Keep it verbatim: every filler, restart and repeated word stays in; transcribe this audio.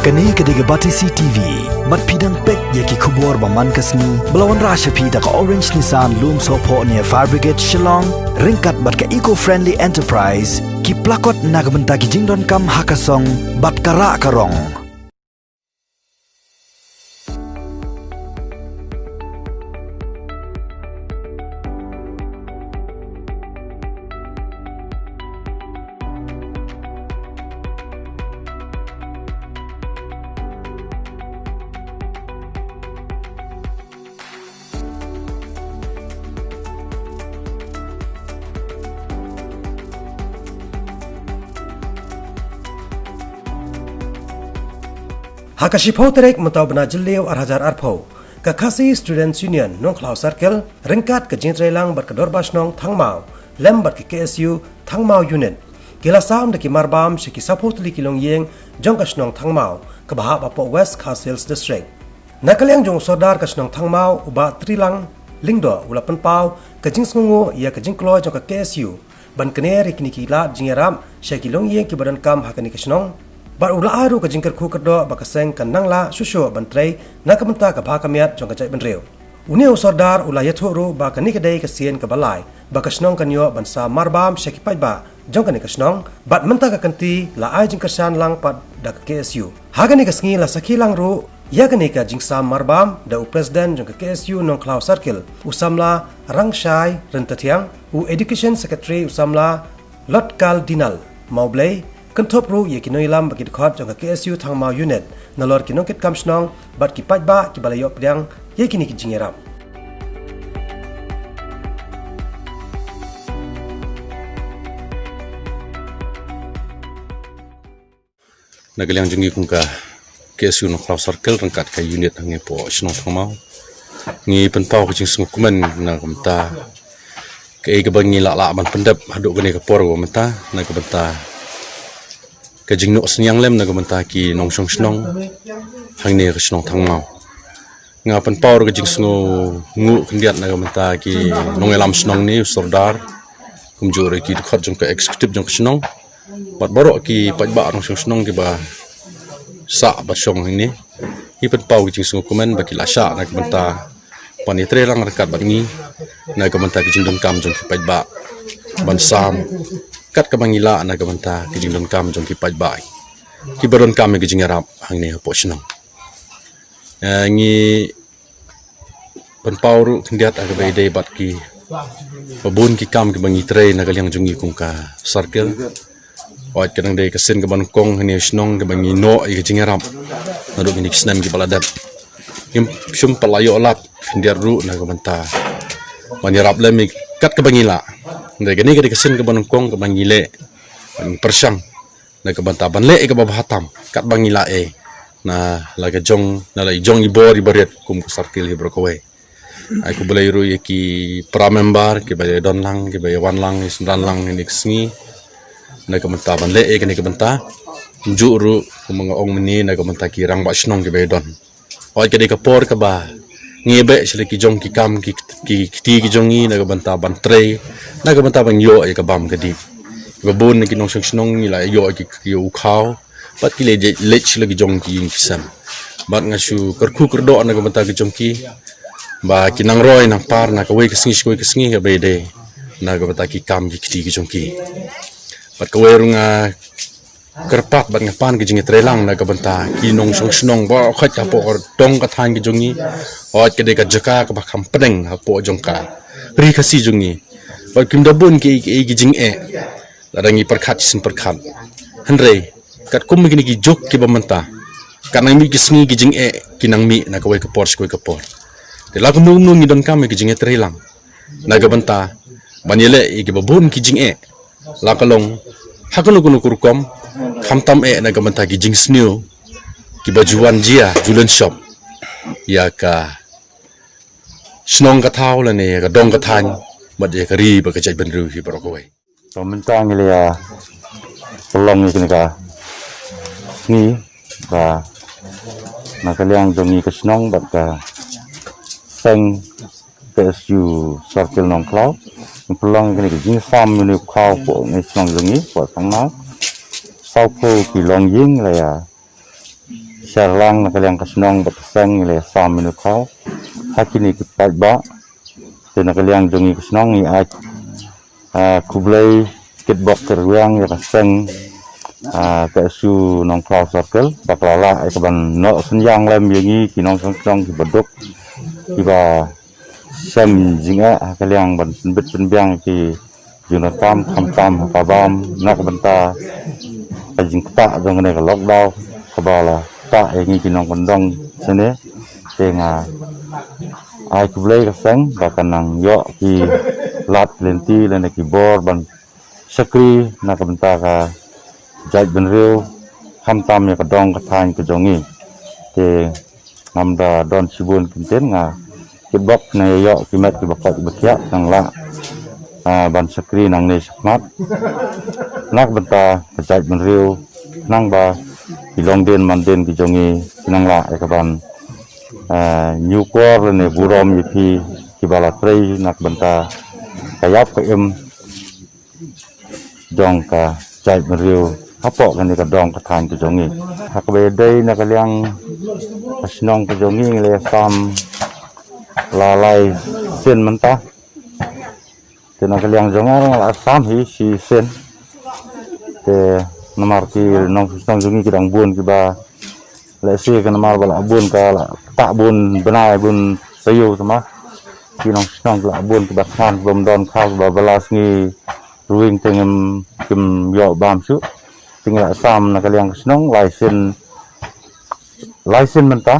Kane ka dei ka Batesi T V. Bad phi dang peit ïa ki khubor ba man ka sngi ba la wanrah sha phi da ka Orange Nissan Lumsohphoh near Fire Brigade Shillong, ryngkat bad ka Eco Friendly Enterprise, ki plakot na ka bynta ki jingdonkam ha ka song bad ka rah ka rong. Ha ka shiphew tarik mynta u bnai Jylliew ar hajar arphew, ka Khasi Students Union Nongkhlaw Circle ryngkat ka jingtreilang bad ka Dorbar Shnong Thangmaw lem bad ka K S U Thangmaw Unit, ki la sam da ki marbam sha ki sawphew tylli ki longïing jong ka shnong Thangmaw kaba hap hapoh West Khasi Hills District. Na ka liang jong u Sordar ka shnong Thangmaw, u Bah Trilang Lyngdoh, u la pynpaw ka jingsngewnguh ïa ka jingkloi jong ka K S U ban kner ïa kine ki lad jingïarap sha ki longïing kiba donkam ha kane ka shnong. Bad u la ai ruh ka jingkyrkhu kyrdoh ba ka seng kan nang lah shuh shuh ban trei na ka bynta ka bha ka miat jong ka jaitbynriew. Une u Sordar u la ïathuh ruh ba kane ka dei ka sien kaba lai ba ka shnong kan ïoh ban sam marbam sha ki paidbah jong kane ka shnong, bad mynta ka kynti la ai jingkyrshan lang pat da ka K S U. Ha kane ka sngi la sakhi lang ruh ïa kane ka jingsam marbam da u President jong ka K S U Nongkhlaw Circle, u samla Rangshai Ryntathiang, u Education Secretary, u samla Lotkal Dinal Mawblei, kynthup ruh ïa ki nongïalam bad ki dkhot jong ka K S U Thangmaw Unit, nalor ki nongkitkam shnong bad ki paidbah kiba la ïoh pdiang ïa kine ki jingïarap. Na ka liang jong ngi kum ka K S U Nongkhlaw Circle ryngkat ka unit hangne hapoh shnong Thangmaw, ngi pynpaw ka jingsngewkmen na ka bynta kaei kaba ngi la lah ban pyndep haduh kane ka por kaba mynta, na ka bynta ka jingnoh synñiang lem na ka bynta ki nongshong shnong hangne ka shnong Thangmaw. Nga pynpaw ruh ka jingsngewnguh khyndiat na ka bynta ki nongïalam shnong ne u Sordar, kumjuh ruh ki dkhot jong ka executive jong ka shnong, bad baroh ki paidbah nongshong shnong kiba sah ba shong hangne. Ngi pynpaw ka jingsngewkmen ba ki la shah na ka bynta ban ïatreilang ryngkat bad ngi na ka bynta ki jingdonkam jong ki paidbah, ban sam kat kaba ngi lah na ka bynta ki jingdonkam jong ki paidbah kiba donkam ïa ki jingïarap hangne hapoh shnong. Eh, ngi pynpaw ruh khyndiat ha kaba ïadei bad kiba bun ki kam kiba ngi trei na ka liang jong ngi kum ka circle. Wat ka dang dei ka sien kaba nyngkong hangne ha shnong kaba ngi noh ïa ka jingïarap naduh kine ki snem kiba la dep. Ngim shym pat la ïoh lad khyndiat ruh na ka bynta ban ïarap lem ïa kat kaba ngi lah. Hynrei kane ka dei ka sien kaba nyngkong kaba ngi leh ban pyrshang na ka bynta ban leh ïa kaba bha tam katba ngi lah eh, na la ka jong, na la i jong i bor iba rit kum ka circle hi baroh kawei. Ai khublei ruh ïa ki para member kiba ïa don lang, kiba ïa wan lang, ïa synran lang ïa kane ka sngi na ka bynta ban leh ïa kane ka bynta. Kumjuh ruh kumba nga ong mynne na ka bynta ki rangbah shnong kiba ïa don. Hooid, ka dei ka por kaba ngi beh sha la ki jong ki kam ki, ki kti ki jong ngi na ka bynta ban trei, na ka bynta ban ïoh ïa ka bam ka dih. Kiba bun na ki nongshong shnong ngi la ïoh ïa ki, ïa u khaw, bad ki leit, leit sha la ki jong ki ïing ki sem. Bad nga shu kyrkhu kyrdoh na ka bynta ki jong ki ba ki nang roi nang par na kawei ka sngi sha kawei ka sngi kaba ïadei na ka bynta ki kam ki kti ki jong ki. Bad kawei ruh nga kyrpad bad nga pan ka jingïatreilang na ka bynta ki nongshong shnong baroh khoit hapoh ka dong ka thaiñ ka jong ngi. Hooid, ka dei ka jaka kaba kham pdeng hapoh jong ka ri Khasi jong ngi. Bad kim da bun ki, ki, ki jingeh. Lada ngi pyrkhat shisien pyrkhat. Hynrei katkum kine ki juk kiba mynta, kat nang mih ki sngi ki jingeh ki nang mih na kawei ka por sha kawei ka por. Te la kumno kumno ngi donkam ïa ki jingïatreilang na ka bynta ban ïaleh ïa kiba bun ki jingeh, la ka long ha kano kano ka rukom, khamtam eh na ka bynta ki jingsniew kiba ju wan jia, ju lynshop ïa ka shnong ka thaw lane ïa ka dong ka thaiñ bad ïa ka ri bad ka jaitbynriew hi baroh kawei. To mynta ngi la ïa pynlong ïa kane ka sngi ba na ka liang jong ngi ka shnong bad ka seng K S U Circle Nongkhlaw. Ngi pynlong ïa kane ka jingsam ïa une u khaw hapoh ne shnong jong ngi, hapoh Thangmaw. Sawphew ki longïing la ïa Sha lang na ka liang ka shnong bad ka seng ngi la sam mynno khaw ha kine ki paidbah. Te na ka liang jong ngi ka shnong ngi ai, ah, khublei kitbok kitrwiang ïa ka seng, ah, ka S U Nongkhlaw Circle ba ka la lah ïa ka ban noh synñiang lem ïa ngi ki nongshong shnong kiba duk, kiba sem jingeh ha ka liang ban pynbit pynbiang ki jingdonkam, khamtam ha ka bam na ka bynta ka jingktah jong kane ka lockdown kaba la ktah ïa ngi ki nongkyndong shane. Te nga ai khublei ka seng ba kan nang ïoh ki lad lynti lane ki bor ban shakri na ka bynta ka jaitbynriew, khamtam ïa ka dong ka thaiñ ka jong ngi. Te ngam da don shibun kyntien, nga kitbok ne ïoh ki met kiba koit kiba khiah nang lah, ah, ban shakri nangne shakhmat na ka bynta ka jaitbynriew, nang ba ki longdien mandien ki jong ngi nang lah ïa ka ban, ah, ñiewkor lane burom ïa phi kiba la trei na ka bynta ka ïap ka im jong ka jaitbynriew hapoh kane ka dong ka thaiñ ka jong ngi. Ha kaba ïadei na ka liang ka shnong ka jong ngi ngi la sam la lai sien mynta. Te na ka liang jong nga nga la sam hi shisien. Te namar ki nongshnong jong ngi ki dang bun kiba lehse ka namar ba la bun ka la ktah bun bnai bun taïew tama. Ki nongshnong ki la bun kiba khan kiba ym don khaw kiba bylla sngi ruwing te ngim kim ïoh bam shuh. Te ngi la sam na ka liang ka shnong lai sien, lai sien mynta.